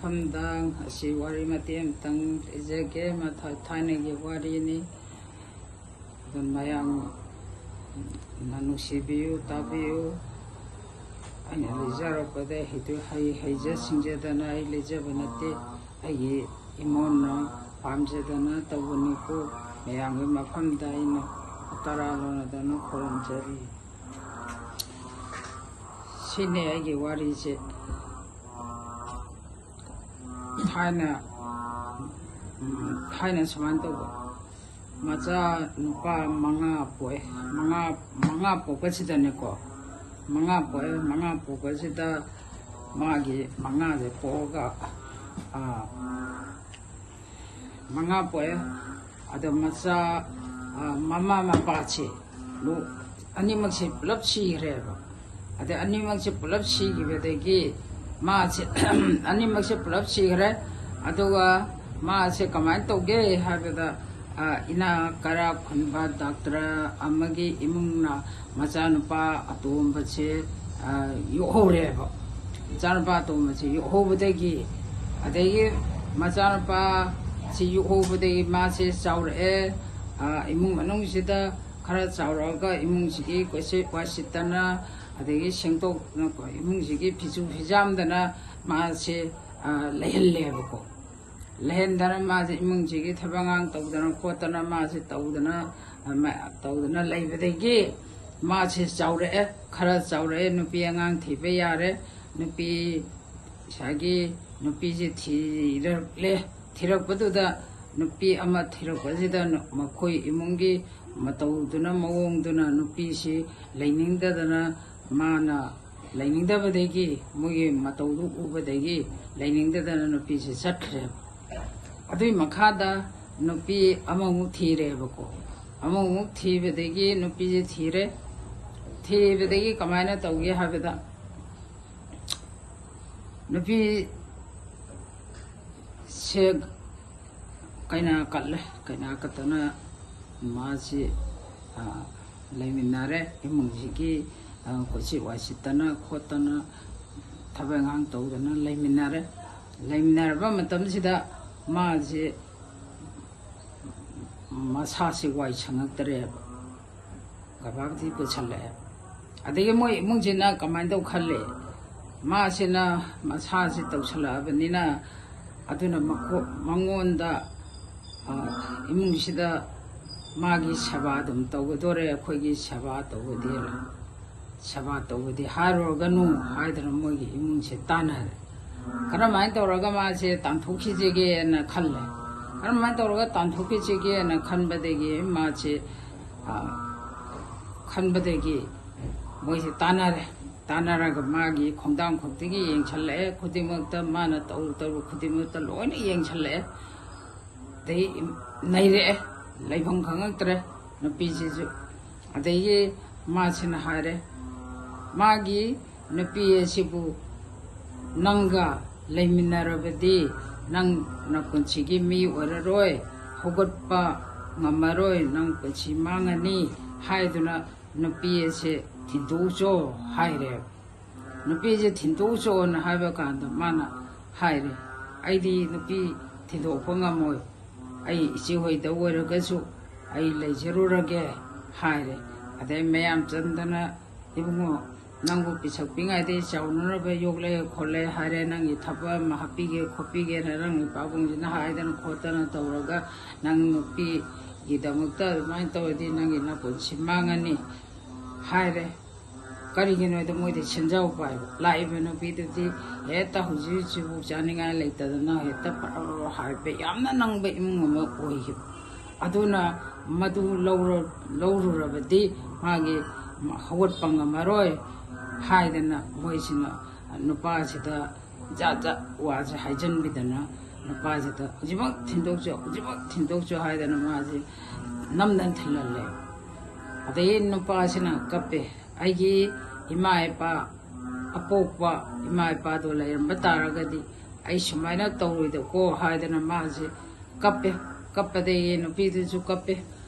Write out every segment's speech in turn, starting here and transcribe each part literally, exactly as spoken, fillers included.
ꯃꯐꯝꯗ ꯑꯁꯤ ꯋꯥꯔꯤ ꯃꯇꯦꯛ ꯑꯃꯇꯪ ꯂꯤꯖꯒꯦ꯫ ꯃꯊ-, ꯊꯥꯏꯅꯒꯤ ꯋꯥꯔꯤꯅꯤ꯫ ꯑꯗꯨ ꯃꯌꯥꯝꯅ ꯅꯨꯡꯁꯤꯕꯤꯌꯨ, ꯇꯥꯕꯤꯌꯨ꯫ ꯑꯩꯅ ꯂꯤꯖꯔꯛꯄꯗ ꯍꯩꯇꯨ-, ꯍꯩ-, ꯍꯩꯖ ꯁꯤꯡꯖꯗꯅ ꯑꯩ ꯂꯤꯖꯕ ꯅꯠꯇꯦ꯫ ꯑꯩꯒꯤ ꯏꯃꯣꯟꯅ ꯄꯥꯝꯖꯗꯅ ꯇꯧꯕꯅꯤꯀꯣ꯫ ꯃꯌꯥꯝꯒꯤ ꯃꯐꯝꯗ ꯑꯩꯅ ꯇꯔꯥ ꯂꯣꯟꯅꯗꯅ ꯈꯨꯔꯨꯝꯖꯔꯤ꯫ ꯁꯤꯅꯤ ꯑꯩꯒꯤ ꯋꯥꯔꯤꯁꯦ꯫ ꯊꯥꯏꯅ, ꯎꯝ, ꯊꯥꯏꯅ ꯁꯨꯃꯥꯏꯅ ꯇꯧꯕ꯫ ꯃꯆꯥ ꯅꯨꯄꯥ ꯃꯉꯥ ꯄꯣꯛꯑꯦ꯫ ꯃꯉꯥ, ꯃꯉꯥ ꯄꯣꯛꯄꯁꯤꯗꯅꯦꯀꯣ, ꯃꯉꯥ ꯄꯣꯛꯑꯦ꯫ ꯃꯉꯥ ꯄꯣꯛꯄꯁꯤꯗ ꯃꯥꯒꯤ ꯃꯉꯥꯁꯦ ꯄꯣꯛꯑꯒ, ꯑꯥ, ꯃꯉꯥ ꯄꯣꯛꯑꯦ꯫ ꯑꯗꯣ ꯃꯆꯥ, ꯑꯥ, ꯃꯃꯥ ꯃꯄꯥꯁꯦ ꯂꯣ-, ꯑꯅꯤꯃꯛꯁꯦ ꯄꯨꯂꯞ ꯁꯤꯈ꯭ꯔꯦꯕ꯫ ꯑꯗꯩ ꯑꯅꯤꯃꯛꯁꯦ ꯄꯨꯂꯞ ꯁꯤꯈꯤꯕꯗꯒꯤ ꯃꯥꯁꯦ, ꯑꯅꯤꯃꯛꯁꯦ ꯄꯨꯂꯞ ꯁꯤꯈ꯭ꯔꯦ꯫ ꯑꯗꯨꯒ ꯃꯥꯁꯦ ꯀꯃꯥꯏꯅ ꯇꯧꯒꯦ ꯍꯥꯏꯕꯗ, ꯑ, ꯏꯅꯥꯛ ꯀꯔꯥ ꯈꯨꯟꯕ ꯗꯥꯛꯇꯔ ꯑꯃꯒꯤ ꯏꯃꯨꯡꯅ ꯃꯆꯥꯅꯨꯄꯥ ꯑꯇꯣꯝꯕꯁꯦ, ꯑ, ꯌꯣꯛꯍꯧꯔꯦꯕ꯫ ꯃꯆꯥꯅꯨꯄꯥ ꯑꯇꯣꯝꯕꯁꯦ ꯌꯣꯛꯍꯧꯕꯗꯒꯤ, ꯑꯗꯒꯤ ꯃꯆꯥꯅꯨꯄꯥꯁꯤ ꯌꯣꯛꯍꯧꯕꯗꯒꯤ ꯃꯥꯁꯦ ꯆꯥꯎꯔꯛꯑꯦ꯫ ꯑ, ꯏꯃꯨꯡ ꯃꯅꯨꯡꯁꯤꯗ ꯈꯔ ꯆꯥꯎꯔꯛꯑꯒ ꯏꯃꯨꯡꯁꯤꯒꯤ ꯀꯣꯏꯆꯤꯠ ꯋꯥꯏꯆꯤꯠꯇꯅ, ꯑꯗꯒꯤ ꯁꯦꯡꯗꯣꯛ-, ꯏꯃꯨꯡꯁꯤꯒꯤ ꯐꯤꯁꯨ ꯐꯤꯖꯥꯝꯗꯅ ꯃꯥꯁꯦ, ꯑ, ꯂꯩꯍꯜꯂꯦꯕꯀꯣ꯫ ꯂꯩꯍꯟꯗꯅ ꯃꯥꯁꯦ ꯏꯃꯨꯡꯁꯤꯒꯤ ꯊꯕꯛ ꯑꯉꯥꯡ ꯇꯧꯗꯅ ꯈꯣꯠꯇꯅ ꯃꯥꯁꯦ ꯇꯧꯗꯅ, ꯑ, ꯃ-, ꯇꯧꯗꯅ ꯂꯩꯕꯗꯒꯤ ꯃꯥꯁꯦ ꯆꯥꯎꯔꯛꯑꯦ꯫ ꯈꯔ ꯆꯥꯎꯔꯛꯑꯦ, ꯅꯨꯄꯤ ꯑꯉꯥꯡ ꯊꯤꯕ ꯌꯥꯔꯦ꯫ ꯅꯨꯄꯤ ꯉꯁꯥꯏꯒꯤ ꯅꯨꯄꯤꯁꯦ ꯊꯤꯔꯛꯂꯦ꯫ ꯊꯤꯔꯛꯄꯗꯨꯗ ꯅꯨꯄꯤ ꯑꯃ ꯊꯤꯔꯛꯄꯁꯤꯗ ꯅꯨ-, ꯃꯈꯣꯏ ꯏꯃꯨꯡꯒꯤ ꯃꯇꯧꯗꯨꯅ, ꯃꯑꯣꯡꯗꯨꯅ ꯅꯨꯄꯤꯁꯤ ꯂꯩꯅꯤꯡꯗꯗꯅ, ꯃꯥꯅ ꯂꯩꯅꯤꯡꯗꯕꯗꯒꯤ, ꯃꯣꯏꯒꯤ ꯃꯇꯧꯗꯨ ꯎꯕꯗꯒꯤ ꯂꯩꯅꯤꯡꯗꯗꯅ ꯅꯨꯄꯤꯁꯤ ꯆꯠꯈ꯭ꯔꯦꯕ꯫ ꯑꯗꯨꯒꯤ ꯃꯈꯥꯗ ꯅꯨꯄꯤ ꯑꯃꯃꯨꯛ ꯊꯤꯔꯦꯕꯀꯣ꯫ ꯑꯃꯃꯨꯛ ꯊꯤꯕꯗꯒꯤ ꯅꯨꯄꯤꯁꯦ ꯊꯤꯔꯦ꯫ ꯊꯤꯕꯗꯒꯤ ꯀꯃꯥꯏꯅ ꯇꯧꯒꯦ ꯍꯥꯏꯕꯗ, ꯅꯨꯄꯤꯁꯦ ꯀꯩꯅꯥ ꯀꯠꯂꯦ꯫ ꯀꯩꯅꯥ ꯀꯠꯇꯅ ꯃꯥꯁꯤ, ꯑ, ꯂꯩꯃꯤꯟꯅꯔꯦ꯫ ꯏꯃꯨꯡꯁꯤꯒꯤ, ꯑ, ꯀꯣꯏꯆꯤꯠ ꯋꯥꯏꯆꯤꯠꯇꯅ ꯈꯣꯠꯇꯅ ꯊꯕꯛ ꯏꯪꯈꯥꯡ ꯇꯧꯗꯅ ꯂꯩꯃꯤꯟꯅꯔꯦ꯫ ꯂꯩꯃꯤꯟꯅꯔꯕ ꯃꯇꯝꯁꯤꯗ ꯃꯥꯁꯦ ꯃꯁꯥꯁꯦ ꯋꯥꯏ ꯁꯪꯉꯛꯇ꯭ꯔꯦꯕ, ꯒꯕꯥꯛꯇꯤ ꯄꯨꯁꯜꯂꯛꯑꯦ꯫ ꯑꯗꯒꯤ ꯃꯣꯏ ꯏꯃꯨꯡꯁꯤꯅ ꯀꯃꯥꯏꯅ ꯇꯧ ꯈꯜꯂꯤ? ꯃꯥꯁꯤꯅ ꯃꯁꯥꯁꯤ ꯇꯧꯁꯜꯂꯛꯑꯕꯅꯤꯅ, ꯑꯗꯨꯅ ꯃꯈꯣ-, ꯃꯉꯣꯟꯗ, ꯑ, ꯏꯃꯨꯡꯁꯤꯗ ꯃꯥꯒꯤ ꯁꯦꯕꯥ ꯑꯗꯨꯝ ꯇꯧꯒꯗꯣꯔꯦ, ꯑꯩꯈꯣꯏꯒꯤ ꯁꯦꯕꯥ ꯇꯧꯕꯗꯤ, ꯁꯦꯕꯥ ꯇꯧꯕꯗꯤ ꯍꯥꯏꯔꯨꯔꯒꯅꯨ ꯍꯥꯏꯗꯅ ꯃꯣꯏꯒꯤ ꯏꯃꯨꯡꯁꯦ ꯇꯥꯟꯅꯔꯦ꯫ ꯀꯔꯝꯍꯥꯏꯅ ꯇꯧꯔꯒ ꯃꯥꯁꯦ ꯇꯥꯟꯊꯣꯛꯈꯤꯁꯤꯒꯦꯅ ꯈꯜꯂꯦ꯫ ꯀꯔꯝꯍꯥꯏꯅ ꯇꯧꯔꯒ ꯇꯥꯟꯊꯣꯛꯈꯤꯁꯤꯒꯦꯅ ꯈꯟꯕꯗꯒꯤ ꯃꯥꯁꯦ, ꯑ, ꯈꯟꯕꯗꯒꯤ ꯃꯣꯏꯁꯦ ꯇꯥꯟꯅꯔꯦ꯫ ꯇꯥꯟꯅꯔꯒ ꯃꯥꯒꯤ ꯈꯣꯡꯗꯥꯡ ꯈꯣꯠꯇꯒꯤ ꯌꯦꯡꯁꯜꯂꯛꯑꯦ, ꯈꯨꯗꯤꯡꯃꯛꯇ ꯃꯥꯅ ꯇꯧꯔꯨ ꯇꯧꯔꯨ ꯈꯨꯗꯤꯡꯃꯛꯇ ꯂꯣꯏꯅ ꯌꯦꯡꯁꯜꯂꯛꯑꯦ꯫ ꯑꯗꯩ ꯅꯩꯔꯛꯑꯦ, ꯂꯩꯐꯝ ꯈꯪꯉꯛꯇ꯭ꯔꯦ ꯅꯨꯄꯤꯁꯤꯁꯨ꯫ ꯑꯗꯒꯤ ꯃꯥꯁꯤꯅ ꯍꯥꯏꯔꯦ, ꯃꯥꯒꯤ ꯅꯨꯄꯤ ꯑꯁꯤꯕꯨ ꯅꯪꯒ ꯂꯩꯃꯤꯟꯅꯔꯕꯗꯤ ꯅꯪ ꯅꯄꯨꯟꯁꯤꯒꯤ ꯃꯤ ꯑꯣꯏꯔꯔꯣꯏ, ꯍꯧꯒꯠꯄ ꯉꯝꯃꯔꯣꯏ, ꯅꯪ ꯄꯨꯟꯁꯤ ꯃꯥꯡꯉꯅꯤ ꯍꯥꯏꯗꯨꯅ ꯅꯨꯄꯤ ꯑꯁꯦ ꯊꯤꯟꯗꯣꯛꯎꯆꯣ ꯍꯥꯏꯔꯦꯕ꯫ ꯅꯨꯄꯤꯁꯦ ꯊꯤꯟꯗꯣꯛꯎꯆꯣꯅ ꯍꯥꯏꯕ ꯀꯥꯟꯗ ꯃꯥꯅ ꯍꯥꯏꯔꯦ, "ꯑꯩꯗꯤ ꯅꯨꯄꯤ ꯊꯤꯟꯗꯣꯛꯄ ꯉꯝꯃꯣꯏ, ꯑꯩ ꯏꯆꯦ ꯍꯣꯏꯗ ꯑꯣꯏꯔꯒꯁꯨ ꯑꯩ ꯂꯩꯖꯔꯨꯔꯒꯦ" ꯍꯥꯏꯔꯦ꯫ ꯑꯗꯩ ꯃꯌꯥꯝ ꯆꯟꯗꯅ, "ꯏꯕꯨꯡꯉꯣ, ꯅꯪꯕꯨ ꯄꯤꯁꯛ ꯄꯤꯛꯉꯥꯏꯗꯒꯤ ꯆꯥꯎꯅꯅꯕ ꯌꯣꯛꯂꯦ ꯈꯣꯠꯂꯦ" ꯍꯥꯏꯔꯦ, "ꯅꯪꯒꯤ ꯊꯕꯛ ꯑꯃ ꯍꯥꯞꯄꯤꯒꯦ ꯈꯣꯠꯄꯤꯒꯦꯅ ꯅꯪ ꯄꯥꯕꯨꯡꯁꯤꯅ ꯍꯥꯏꯗꯅ ꯈꯣꯠꯇꯅ ꯇꯧꯔꯒ ꯅꯪ ꯅꯨꯄꯤꯒꯤꯗꯃꯛꯇ ꯑꯗꯨꯃꯥꯏꯅ ꯇꯧꯔꯗꯤ ꯅꯪꯒꯤ ꯅꯄꯨꯟꯁꯤ ꯃꯥꯡꯉꯅꯤ" ꯍꯥꯏꯔꯦ꯫ ꯀꯔꯤꯒꯤꯅꯣꯗ ꯃꯣꯏꯗꯤ ꯁꯦꯟꯖꯥꯎ ꯄꯥꯏꯕ꯫ ꯂꯥꯛꯏꯕ ꯅꯨꯄꯤꯗꯨꯗꯤ ꯍꯦꯛꯇ ꯍꯧꯖꯤꯛ ꯍꯧꯖꯤꯛꯐꯥꯎ ꯆꯥꯅꯤꯡꯉꯥꯏ ꯂꯩꯇꯗꯅ ꯍꯦꯛꯇ ꯄꯔꯧ ꯍꯥꯏꯕ ꯌꯥꯝꯅ ꯅꯪꯕ ꯏꯃꯨꯡ ꯑꯃ ꯑꯣꯏꯈꯤꯕ꯫ ꯑꯗꯨꯅ ꯃꯗꯨ ꯂꯧꯔ-, ꯂꯧꯔꯨꯔꯕꯗꯤ ꯃꯥꯒꯤ ꯍꯧꯒꯠꯄ ꯉꯝꯃꯔꯣꯏ ꯍꯥꯏꯗꯅ ꯃꯣꯏꯁꯤꯅ ꯅꯨꯄꯥꯁꯤꯗ ꯖꯥꯠ ꯖꯥꯠ ꯋꯥꯁꯦ ꯍꯥꯏꯖꯟꯕꯤꯗꯅ ꯅꯨꯄꯥꯁꯤꯗ "ꯍꯧꯖꯤꯛꯃꯛ ꯊꯤꯟꯗꯣꯛꯆꯣ, ꯍꯧꯖꯤꯛꯃꯛ ꯊꯤꯟꯗꯣꯛꯆꯣ" ꯍꯥꯏꯗꯅ ꯃꯥꯁꯦ ꯅꯝꯗꯅ ꯊꯤꯜꯍꯜꯂꯦ꯫ ꯑꯗꯩ ꯅꯨꯄꯥꯁꯤꯅ ꯀꯞꯄꯦ, "ꯑꯩꯒꯤ ꯏꯃꯥ ꯏꯄꯥ, ꯑꯄꯣꯛꯄ ꯏꯃꯥ ꯏꯄꯥꯗꯣ ꯂꯩꯔꯝꯕ ꯇꯥꯔꯒꯗꯤ ꯑꯩ ꯁꯨꯃꯥꯏꯅ ꯇꯧꯔꯣꯏꯗꯀꯣ" ꯍꯥꯏꯗꯅ ꯃꯥꯁꯦ ꯀꯞꯄꯦ꯫ ꯀꯞꯄꯗꯒꯤ ꯅꯨꯄꯤꯗꯨꯁꯨ ꯀꯞꯄꯦ꯫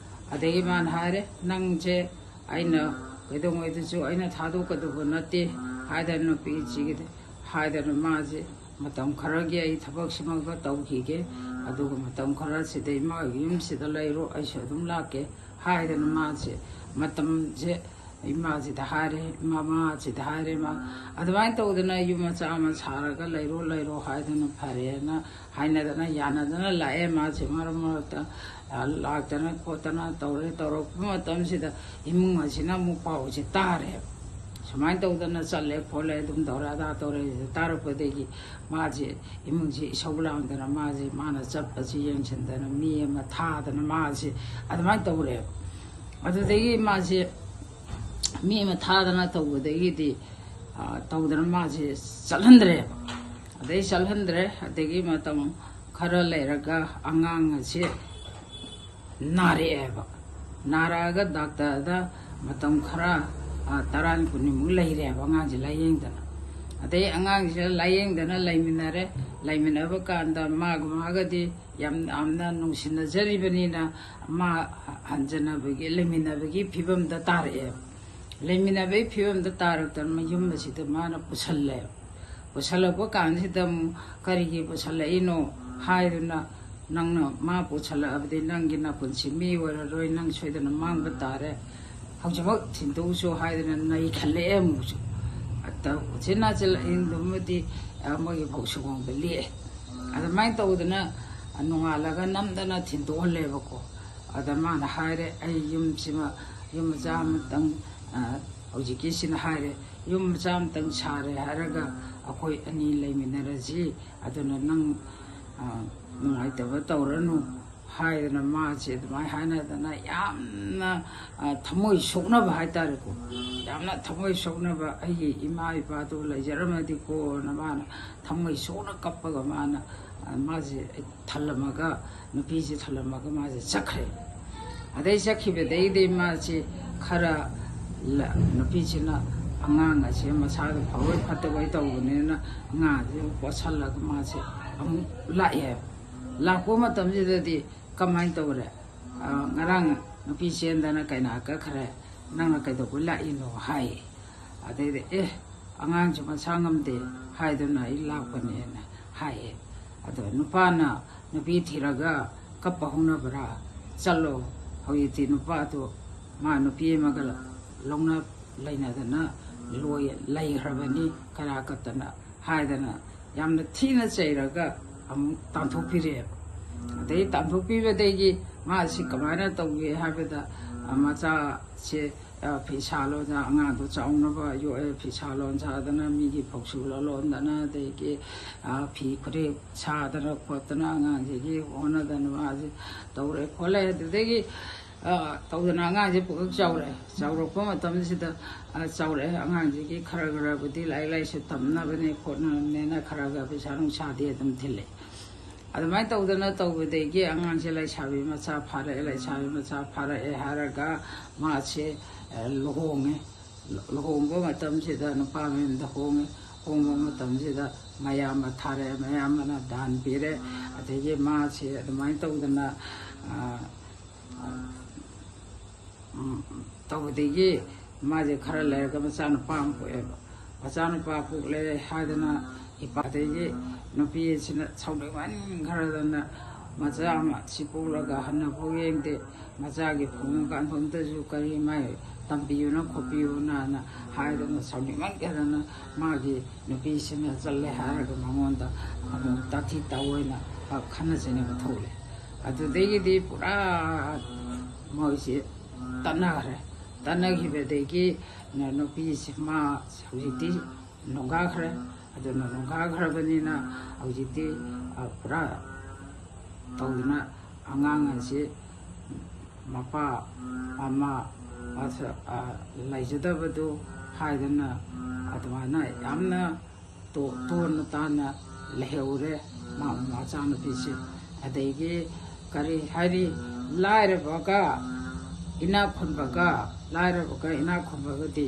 ꯑꯗꯒꯤ ꯃꯥꯅ ꯍꯥꯏꯔꯦ, "ꯅꯪꯁꯦ ꯑꯩꯅ ꯀꯩꯗꯧꯉꯩꯗꯁꯨ ꯑꯩꯅ ꯊꯥꯗꯣꯛꯀꯗꯧꯕ ꯅꯠꯇꯦ" ꯍꯥꯏꯗꯅ ꯅꯨꯄꯤꯁꯤꯒꯤꯗꯤ ꯍꯥꯏꯗꯅ ꯃꯥꯁꯦ ꯃꯇꯝ ꯈꯔꯒꯤ ꯑꯩ ꯊꯕꯛꯁꯤꯃꯒ ꯇꯧꯈꯤꯒꯦ, ꯑꯗꯨꯒ ꯃꯇꯝ ꯈꯔꯁꯤꯗ ꯏꯃꯥꯒꯤ ꯌꯨꯝꯁꯤꯗ ꯂꯩꯔꯣ, ꯑꯩꯁꯨ ꯑꯗꯨꯝ ꯂꯥꯛꯀꯦ" ꯍꯥꯏꯗꯅ ꯃꯥꯁꯦ ꯃꯇꯝꯁꯦ ꯏꯃꯥꯁꯤꯗ ꯍꯥꯏꯔꯦ, ꯃꯃꯥꯁꯤꯗ ꯍꯥꯏꯔꯦ, ꯃꯥ ꯑꯗꯨꯃꯥꯏꯅ ꯇꯧꯗꯅ "ꯌꯨꯝ ꯃꯆꯥ ꯑꯃ ꯁꯥꯔꯒ ꯂꯩꯔꯣ, ꯂꯩꯔꯣ" ꯍꯥꯏꯗꯅ ꯐꯔꯦꯅ ꯍꯥꯏꯅꯗꯅ ꯌꯥꯅꯗꯅ ꯂꯥꯛꯑꯦ꯫ ꯃꯥꯁꯦ ꯃꯔꯛ ꯃꯔꯛꯇ ꯂꯥꯛꯇꯅ ꯈꯣꯠꯇꯅ ꯇꯧꯔꯦ꯫ ꯇꯧꯔꯛꯄ ꯃꯇꯝꯁꯤꯗ ꯏꯃꯨꯡ ꯑꯁꯤꯅ ꯑꯃꯨꯛ ꯄꯥꯎꯁꯦ ꯇꯥꯔꯦ, ꯁꯨꯃꯥꯏꯅ ꯇꯧꯗꯅ ꯆꯠꯂꯦ ꯈꯣꯠꯂꯦ, ꯑꯗꯨꯝ ꯇꯧꯔꯦ ꯑꯗꯥ ꯇꯧꯔꯦ꯫ ꯇꯥꯔꯛꯄꯗꯒꯤ ꯃꯥꯁꯦ ꯏꯃꯨꯡꯁꯦ ꯏꯁꯧ ꯂꯥꯡꯗꯅ ꯃꯥꯁꯦ, ꯃꯥꯅ ꯆꯠꯄꯁꯤ ꯌꯦꯡꯁꯤꯟꯗꯅ ꯃꯤ ꯑꯃ ꯊꯥꯗꯅ ꯃꯥꯁꯦ ꯑꯗꯨꯃꯥꯏꯅ ꯇꯧꯔꯦꯕ꯫ ꯑꯗꯨꯗꯒꯤ ꯃꯥꯁꯦ ꯃꯤ ꯑꯃ ꯊꯥꯗꯅ ꯇꯧꯕꯗꯒꯤꯗꯤ, ꯑ, ꯇꯧꯗꯅ ꯃꯥꯁꯦ ꯆꯠꯍꯟꯗ꯭ꯔꯦꯕ꯫ ꯑꯗꯩ ꯆꯠꯍꯟꯗ꯭ꯔꯦ꯫ ꯑꯗꯒꯤ ꯃꯇꯝ ꯈꯔ ꯂꯩꯔꯒ ꯑꯉꯥꯡ ꯑꯁꯦ ꯅꯥꯔꯛꯑꯦꯕ꯫ ꯅꯥꯔꯛꯑꯒ ꯗꯥꯛꯇꯔꯗ ꯃꯇꯝ ꯈꯔ, ꯑ, ꯇꯔꯥꯅꯤ ꯀꯨꯟꯅꯤꯃꯨꯛ ꯂꯩꯔꯦꯕ ꯑꯉꯥꯡꯁꯦ ꯂꯥꯏꯌꯦꯡꯗꯅ꯫ ꯑꯗꯩ ꯑꯉꯥꯡꯁꯦ ꯂꯥꯏꯌꯦꯡꯗꯅ ꯂꯩꯃꯤꯟꯅꯔꯦ꯫ ꯂꯩꯃꯤꯟꯅꯕ ꯀꯥꯟꯗ ꯃꯥꯒ ꯃꯥꯒꯗꯤ ꯌꯥꯝ, ꯌꯥꯝꯅ ꯅꯨꯡꯁꯤꯅꯖꯔꯤꯕꯅꯤꯅ ꯃꯥ ꯍꯟꯖꯅꯕꯒꯤ, ꯂꯩꯃꯤꯟꯅꯕꯒꯤ ꯐꯤꯕꯝꯗ ꯇꯥꯔꯛꯑꯦꯕ꯫ ꯂꯩꯃꯤꯟꯅꯕꯒꯤ ꯐꯤꯕꯝꯗ ꯇꯥꯔꯛꯇꯅ ꯃꯌꯨꯝ ꯑꯁꯤꯗ ꯃꯥꯅ ꯄꯨꯁꯜꯂꯦꯕ꯫ ꯄꯨꯁꯜꯂꯛꯄ ꯀꯥꯟꯁꯤꯗ ꯑꯃꯨꯛ "ꯀꯔꯤꯒꯤ ꯄꯨꯁꯜꯂꯛꯏꯅꯣ?" ꯍꯥꯏꯗꯨꯅ, "ꯅꯪꯅ ꯃꯥ ꯄꯨꯁꯜꯂꯛꯑꯕꯗꯤ ꯅꯪꯒꯤ ꯅꯄꯨꯟꯁꯤ ꯃꯤ ꯑꯣꯏꯔꯔꯣꯏ, ꯅꯪ ꯁꯣꯏꯗꯅ ꯃꯥꯡꯕ ꯇꯥꯔꯦ, ꯍꯧꯖꯤꯛꯃꯛ ꯊꯤꯟꯗꯣꯛꯎꯆꯣ" ꯍꯥꯏꯗꯅ ꯅꯩꯈꯠꯂꯛꯑꯦ ꯑꯃꯨꯛꯁꯨ꯫ ꯑꯗ ꯎꯆꯤꯟ ꯅꯥꯆꯤꯟ ꯂꯥꯏꯌꯦꯡꯗꯨꯃꯗꯤ, ꯑ, ꯃꯣꯏꯒꯤ ꯐꯧ ꯁꯨꯒꯣꯡꯗ ꯂꯦꯛꯑꯦ꯫ ꯑꯗꯨꯃꯥꯏꯅ ꯇꯧꯗꯅ ꯅꯣꯡꯉꯥꯜꯂꯒ ꯅꯝꯗꯅ ꯊꯤꯟꯗꯣꯛꯍꯜꯂꯦꯕꯀꯣ꯫ ꯑꯗ ꯃꯥꯅ ꯍꯥꯏꯔꯦ, "ꯑꯩ ꯌꯨꯝꯁꯤꯃ, ꯌꯨꯝ ꯃꯆꯥ ꯑꯃꯇꯪ, ꯑ, ꯍꯧꯖꯤꯛꯀꯤꯁꯤꯅ ꯍꯥꯏꯔꯦ, 'ꯌꯨꯝ ꯃꯆꯥ ꯑꯃꯇꯪ ꯁꯥꯔꯦ ꯍꯥꯏꯔꯒ ꯑꯩꯈꯣꯏ ꯑꯅꯤ ꯂꯩꯃꯤꯟꯅꯔꯁꯤ, ꯑꯗꯨꯅ ꯅꯪ, ꯑ, ꯅꯨꯡꯉꯥꯏꯇꯕ ꯇꯧꯔꯅꯨ' ꯍꯥꯏꯗꯅ ꯃꯥꯁꯦ ꯑꯗꯨꯃꯥꯏꯅ ꯍꯥꯏꯅꯗꯅ ꯌꯥꯝꯅ, ꯑ, ꯊꯃꯣꯏ ꯁꯣꯛꯅꯕ ꯍꯥꯏꯇꯥꯔꯦꯀꯣ꯫ ꯌꯥꯝꯅ ꯊꯃꯣꯏ ꯁꯣꯛꯅꯕ, "ꯑꯩꯒꯤ ꯏꯃꯥ ꯏꯄꯥꯗꯣ ꯂꯩꯖꯔꯝꯃꯗꯤꯀꯣꯅ" ꯃꯥꯅ ꯊꯃꯣꯏ ꯁꯣꯛꯅ ꯀꯞꯄꯒ ꯃꯥꯅ, ꯑ, ꯃꯥꯁꯦ ꯊꯜꯂꯝꯃꯒ, ꯅꯨꯄꯤꯁꯦ ꯊꯜꯂꯝꯃꯒ ꯃꯥꯁꯦ ꯆꯠꯈ꯭ꯔꯦ꯫ ꯑꯗꯩ ꯆꯠꯈꯤꯕꯗꯩꯗꯤ ꯃꯥꯁꯤ ꯈꯔ ꯂ-, ꯅꯨꯄꯤꯁꯤꯅ ꯑꯉꯥꯡ ꯑꯁꯦ ꯃꯁꯥꯗꯣ ꯐꯔꯣꯏ ꯐꯠꯇꯕꯣꯏ ꯇꯧꯕꯅꯤꯅ ꯑꯉꯥꯡꯁꯦ ꯄꯣꯠꯁꯜꯂꯒ ꯃꯥꯁꯦ ꯑꯃꯨꯛ ꯂꯥꯛꯑꯦ꯫ ꯂꯥꯛꯄ ꯃꯇꯝꯁꯤꯗꯗꯤ ꯀꯃꯥꯏꯅ ꯇꯧꯔꯦ? ꯑ, "ꯉꯔꯥꯡ ꯅꯨꯄꯤ ꯆꯦꯟꯗꯅ ꯀꯩꯅꯥ ꯀꯛꯈ꯭ꯔꯦ, ꯅꯪꯅ ꯀꯩꯗꯧꯕ ꯂꯥꯛꯏꯅꯣ?" ꯍꯥꯏ꯫ ꯑꯗꯩꯗꯤ, "ꯑꯦ, ꯑꯉꯥꯡꯁꯨ ꯃꯁꯥ ꯉꯝꯗꯦ, ꯍꯥꯏꯗꯨꯅ ꯑꯩ ꯂꯥꯛꯄꯅꯦꯅ ꯍꯥꯏꯌꯦ꯫ ꯑꯗꯣ ꯅꯨꯄꯥꯅ ꯅꯨꯄꯤ ꯊꯤꯔꯒ ꯀꯞꯄ ꯍꯧꯅꯕ꯭ꯔꯥ? ꯆꯠꯂꯣ, ꯍꯧꯖꯤꯛꯇꯤ ꯅꯨꯄꯥꯗꯣ ꯃꯥ ꯅꯨꯄꯤ ꯑꯃꯒ ꯂꯧꯅ ꯂꯩꯅꯗꯅ ꯂꯣꯏ ꯂꯩꯈ꯭ꯔꯕꯅꯤ, ꯀꯔꯥ ꯀꯠꯇꯅ ꯍꯥꯏꯗꯅ ꯌꯥꯝꯅ ꯊꯤꯅ ꯆꯩꯔꯒ ꯑꯃꯨꯛ ꯇꯥꯟꯊꯣꯛꯄꯤꯔꯛꯑꯦꯕ꯫ ꯑꯗꯩ ꯇꯥꯟꯊꯣꯛꯄꯤꯕꯗꯒꯤ ꯃꯥꯁꯤ ꯀꯃꯥꯏꯅ ꯇꯧꯒꯦ ꯍꯥꯏꯕꯗ, ꯑ, ꯃꯆꯥꯁꯦ, ꯑ, ꯐꯤꯁꯥ ꯂꯣꯟꯁꯥ, ꯑꯉꯥꯡꯗꯣ ꯆꯥꯎꯅꯕ ꯌꯣꯛꯑꯦ, ꯐꯤꯁꯥ ꯂꯣꯟꯁꯥꯗꯅ ꯃꯤꯒꯤ ꯐꯧꯁꯨ ꯂꯂꯣꯟꯗꯅ, ꯑꯗꯒꯤ, ꯑ, ꯐꯤ ꯈꯨꯗꯦꯛ ꯁꯥꯗꯅ ꯈꯣꯠꯇꯅ ꯑꯉꯥꯡꯁꯤꯒꯤ ꯍꯣꯠꯅꯗꯅ ꯃꯥꯁꯦ ꯇꯧꯔꯦ ꯈꯣꯠꯂꯦ꯫ ꯑꯗꯨꯗꯒꯤ, ꯑ, ꯇꯧꯗꯅ ꯑꯉꯥꯡꯁꯦ ꯄꯨꯡꯆꯥꯎ ꯆꯥꯎꯔꯛꯑꯦ꯫ ꯆꯥꯎꯔꯛꯄ ꯃꯇꯝꯁꯤꯗ, ꯑ, ꯆꯥꯎꯔꯛꯑꯦ꯫ ꯑꯉꯥꯡꯁꯤꯒꯤ ꯈꯔ ꯈꯔꯕꯨꯗꯤ ꯂꯥꯏꯔꯤꯛ ꯂꯥꯏꯁꯨ ꯇꯝꯅꯕꯅꯦ ꯈꯣꯠꯅꯕꯅꯦꯅ ꯈꯔ ꯈꯔ ꯄꯩꯁꯥ ꯅꯨꯡꯁꯥꯗꯤ ꯑꯗꯨꯝ ꯊꯤꯜꯂꯦ꯫ ꯑꯗꯨꯃꯥꯏꯅ ꯇꯧꯗꯅ ꯇꯧꯕꯗꯒꯤ ꯑꯉꯥꯡꯁꯦ ꯂꯩꯁꯥꯕꯤ ꯃꯆꯥ ꯐꯥꯔꯛꯑꯦ꯫ ꯂꯩꯁꯥꯕꯤ ꯃꯆꯥ ꯐꯥꯔꯛꯑꯦ ꯍꯥꯏꯔꯒ ꯃꯥꯁꯦ, ꯑ, ꯂꯨꯍꯣꯡꯉꯦ꯫ ꯂꯨꯍꯣꯡꯕ ꯃꯇꯝꯁꯤꯗ ꯅꯨꯄꯥ ꯃꯌꯨꯝꯗ ꯍꯣꯡꯉꯦ꯫ ꯍꯣꯡꯕ ꯃꯇꯝꯁꯤꯗ ꯃꯌꯥꯝꯕ ꯊꯥꯔꯛꯑꯦ, ꯃꯌꯥꯝꯕꯅ ꯗꯥꯟ ꯄꯤꯔꯦ꯫ ꯑꯗꯒꯤ ꯃꯥꯁꯦ ꯑꯗꯨꯃꯥꯏꯅ ꯇꯧꯗꯅ, ꯑ, ꯎꯝ, ꯇꯧꯕꯗꯒꯤ ꯃꯥꯁꯦ ꯈꯔ ꯂꯩꯔꯒ ꯃꯆꯥꯅꯨꯄꯥ ꯑꯃ ꯄꯣꯛꯑꯦꯕ꯫ ꯃꯆꯥꯅꯨꯄꯥ ꯄꯣꯛꯂꯦ ꯍꯥꯏꯗꯅ ꯏꯄꯥꯗꯒꯤ ꯅꯨꯄꯤꯁꯤꯅ ꯁꯥꯎꯅꯤꯡꯃꯟꯈ꯭ꯔꯗꯅ ꯃꯆꯥ ꯑꯃ ꯁꯤ ꯄꯣꯛꯂꯒ ꯍꯟꯅꯐꯥꯎ ꯌꯦꯡꯗꯦ, ꯃꯆꯥꯒꯤ ꯐꯃꯨꯡ ꯀꯥꯟꯐꯝꯗꯁꯨ ꯀꯔꯤ ꯃꯥꯏ ꯇꯝꯕꯤꯌꯨꯅ ꯈꯣꯠꯄꯤꯌꯨꯅꯅ ꯍꯥꯏꯗꯅ ꯁꯥꯎꯅꯤꯡꯃꯟꯈ꯭ꯔꯗꯅ ꯃꯥꯒꯤ ꯅꯨꯄꯤꯁꯤꯅ ꯆꯠꯂꯦ ꯍꯥꯏꯔꯒ ꯃꯉꯣꯟꯗ ꯑꯃꯨꯛ ꯇꯥꯊꯤ ꯇꯥꯑꯣꯏꯅ ꯈꯠꯅ ꯆꯩꯅꯕ ꯊꯣꯛꯂꯦ꯫ ꯑꯗꯨꯗꯒꯤꯗꯤ ꯄꯨꯔꯥ ꯃꯣꯏꯁꯦ ꯇꯠꯅꯈ꯭ꯔꯦ꯫ ꯇꯠꯅꯈꯤꯕꯗꯒꯤ ꯅꯨꯄꯤꯁꯤ ꯃꯥ ꯍꯧꯖꯤꯛꯇꯤ ꯅꯣꯡꯒꯥꯈ꯭ꯔꯦ꯫ ꯑꯗꯨꯅ ꯅꯣꯡꯒꯥꯈ꯭ꯔꯕꯅꯤꯅ ꯍꯧꯖꯤꯛꯇꯤ, ꯑ, ꯄꯨꯔꯥ ꯇꯧꯗꯅ ꯑꯉꯥꯡ ꯑꯁꯤ ꯃꯄꯥ ꯃꯃꯥ ꯑꯁ-, ꯑ, ꯂꯩꯖꯗꯕꯗꯨ ꯍꯥꯏꯗꯅ ꯑꯗꯨꯃꯥꯏꯅ ꯌꯥꯝꯅ ꯇꯣ-, ꯇꯣꯟꯅ ꯇꯥꯅ ꯂꯩꯍꯧꯔꯦ ꯃꯥ ꯃꯆꯥꯅꯨꯄꯤꯁꯦ꯫ ꯑꯗꯒꯤ ꯀꯔꯤ ꯍꯥꯏꯔꯤ, ꯂꯥꯏꯔꯕꯒ ꯏꯅꯥꯛ ꯈꯨꯟꯕꯒ, ꯂꯥꯏꯔꯕꯒ ꯏꯅꯥꯛ ꯈꯨꯟꯕꯒꯗꯤ,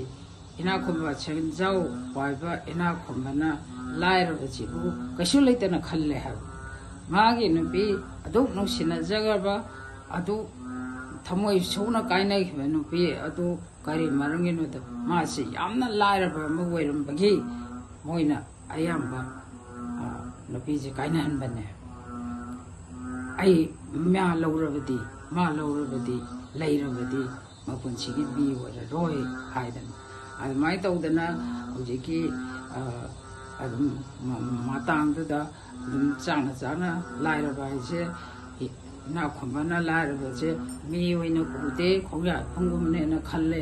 ꯏꯅꯥꯛ ꯈꯨꯟꯕ ꯁꯦꯟꯖꯥꯎ ꯄꯥꯏꯕ ꯏꯅꯥꯛ ꯈꯨꯟꯕꯅ ꯂꯥꯏꯔꯕꯁꯤꯕꯨ ꯀꯩꯁꯨ ꯂꯩꯇꯅ ꯈꯜꯂꯦ ꯍꯥꯏꯕ꯫ ꯃꯥꯒꯤ ꯅꯨꯄꯤ ꯑꯗꯨꯛ ꯅꯨꯡꯁꯤꯅꯖꯈ꯭ꯔꯕ, ꯑꯗꯨ ꯊꯃꯣꯏ ꯁꯣꯛꯅ ꯀꯥꯏꯅꯈꯤꯕ ꯅꯨꯄꯤ ꯑꯗꯨ ꯀꯔꯤ ꯃꯔꯝꯒꯤꯅꯣꯗ ꯃꯥꯁꯤ ꯌꯥꯝꯅ ꯂꯥꯏꯔꯕ ꯑꯃ ꯑꯣꯏꯔꯝꯕꯒꯤ ꯃꯣꯏꯅ ꯑꯌꯥꯝꯕ, ꯑ, ꯅꯨꯄꯤꯁꯦ ꯀꯥꯏꯅꯍꯟꯕꯅꯦ꯫ ꯑꯩ, ꯃꯥ ꯂꯧꯔꯕꯗꯤ, ꯃꯥ ꯂꯧꯔꯕꯗꯤ, ꯂꯩꯔꯕꯗꯤ ꯃꯄꯨꯟꯁꯤꯒꯤ ꯃꯤ ꯑꯣꯏꯔꯔꯣꯏ ꯍꯥꯏꯗꯅ꯫ ꯑꯗꯨꯃꯥꯏꯅ ꯇꯧꯗꯅ ꯍꯧꯖꯤꯛꯀꯤ, ꯑ, ꯑꯗꯨꯝ ꯃ-, ꯃꯇꯥꯡꯗꯨꯗ ꯑꯗꯨꯝ ꯆꯥꯅ ꯆꯥꯅ ꯂꯥꯏꯔꯕ ꯍꯥꯏꯁꯦ ꯏꯅꯥꯛ ꯈꯨꯟꯕꯅ ꯂꯥꯏꯔꯕꯁꯦ ꯃꯤ ꯑꯣꯏꯅ ꯎꯗꯦ, ꯈꯣꯡꯌꯥ ꯐꯪꯒꯨꯝꯕꯅꯦꯅ ꯈꯜꯂꯦ,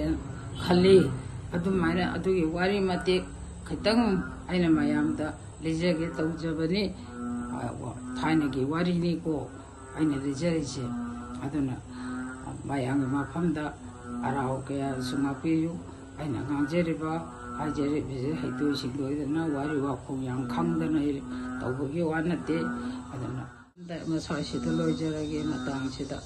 ꯈꯜꯂꯤ꯫ ꯑꯗꯨꯃꯥꯏꯅ ꯑꯗꯨꯒꯤ ꯋꯥꯔꯤ ꯃꯇꯦꯛ ꯈꯤꯇꯪ ꯑꯩꯅ ꯃꯌꯥꯝꯗ ꯂꯤꯖꯒꯦ ꯇꯧꯖꯕꯅꯤ꯫ ꯑ, ꯊꯥꯏꯅꯒꯤ ꯋꯥꯔꯤꯅꯤꯀꯣ ꯑꯩꯅ ꯂꯤꯖꯔꯤꯁꯦ꯫ ꯑꯗꯨꯅ ꯃꯌꯥꯝꯒꯤ ꯃꯐꯝꯗ ꯑꯔꯥꯎ ꯀꯌꯥꯁꯨ ꯉꯥꯛꯄꯤꯌꯨ꯫ ꯑꯩꯅ ꯉꯥꯡꯖꯔꯤꯕ, ꯍꯥꯏꯖꯔꯤꯕꯁꯦ ꯍꯩꯊꯣꯏ ꯁꯤꯡꯊꯣꯏꯗꯅ ꯋꯥꯔꯤ ꯋꯥꯈꯣꯡ ꯌꯥꯝ ꯈꯪꯗꯅ ꯑꯩ ꯇꯧꯕꯒꯤ ꯋꯥ ꯅꯠꯇꯦ꯫ ꯑꯗꯨꯅ ꯃꯁ꯭ꯋꯥꯏꯁꯤꯗ ꯂꯣꯏꯖꯔꯒꯦ꯫ ꯃꯇꯥꯡꯁꯤꯗ